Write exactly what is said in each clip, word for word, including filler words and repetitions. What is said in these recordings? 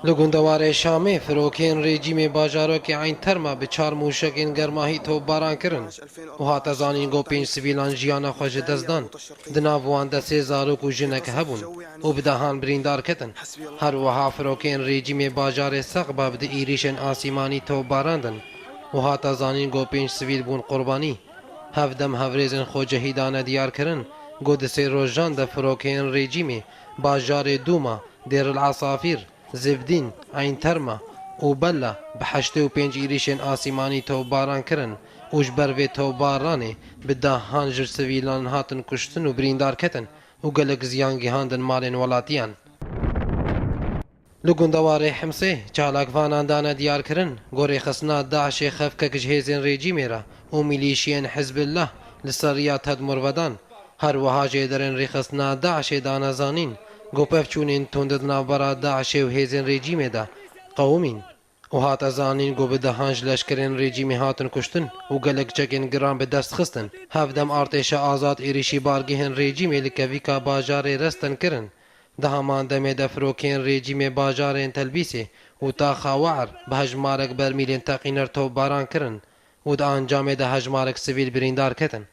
Li gundewarê Şamê firokeyên rejîmê bajarokê Eyn Terma bi çar mûşekên germahî topbaran kirin û hate zanîn ku pênc sivîlan jiyana xwe ji dest dan. Di nav wan de sê zarok û jinek hebûn û bi dehan birîndar ketin. Her wiha firokeyên rejîmê bajarê Seqba bi di êrîşên asîmanî topbarandin û hate zanîn ku pênc sivîl bûn qurbanî. Hevdem hevrêzên xwecihî dane diyar kirin ku di sê rojan de firokeyên rejîmê bajarê Dûma, Dêr el Esafîr, Zibdîn, Eyn Terma û Bella bi heştê û pênc êrîşên asîmanî topbaran kirin û ji ber vê topbaranê bi dehan ji sivîlan hatin kuştin û birîndar ketin û gelek ziyan gihandin malên welatiyan. Li gundewarê Himsê çalakvanan dane diyar kirin ku rêxistina DAIŞê xefkek ji hêzên rejîmê re û milîşiyên Hizbillah li ser riya Tedmur vedan. Her wiha jêderên rêxistina DAIŞê dane zanîn ku pevçûnên tund di navbera DAIŞê û hêzên rejîmê de qewimîn û hate zanîn ku bi dehan ji leşkerên rejîmê hatin kuştin û gelek çekên giran bi dest xistin. Hevdem artêşa azad êrîşî bargehên rejîmê li kevîka bajarê Resten kirin. Di heman demê de firokeyên rejîmê bajarên Telbîsê û Taxa Waer bi hejmarek bermîlên teqîner topbaran kirin û di encamê de hejmarek sivîl birîndar ketin.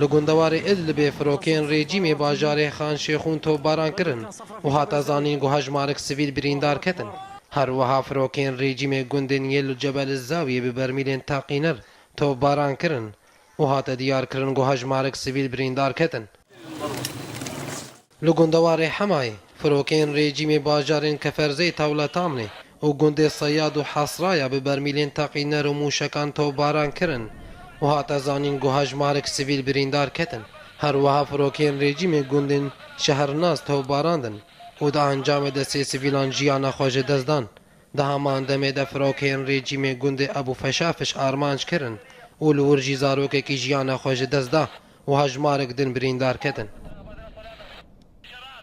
Li gundewarê Idlibê firokeyên rejîmê bajarê Xan Şêxûn topbaran kirin û hate zanîn ku hejmarek sivîl birîndar ketin. Her wiha firokeyên rejîmê gundên Yel û Cebel Zawiyê bi bermîlên teqîner topbaran kirin û hate diyar kirin ku hejmarek sivîl birîndar ketin. Li gundewarê Hemayê, firokeyên rejîmê bajarên Keferzeyê Tawla Tamnê û gundê Seyad û Hesraya bi bermîlên teqîner û mûşekan topbaran kirin û hate zanîn ku hejmarek sivîl birîndar ketin. Her wiha firokeyên rejîmê gundên Şehrnas topbarandin û di encamê de sê sivîlan jiyana xwe ji dest dan. Di heman demê de firokeyên rejîmê gundê Ebû Feşafiş armanc kirin û li wir jî zarokekî jiyana xwe ji dest da û hejmarek din birîndar ketin.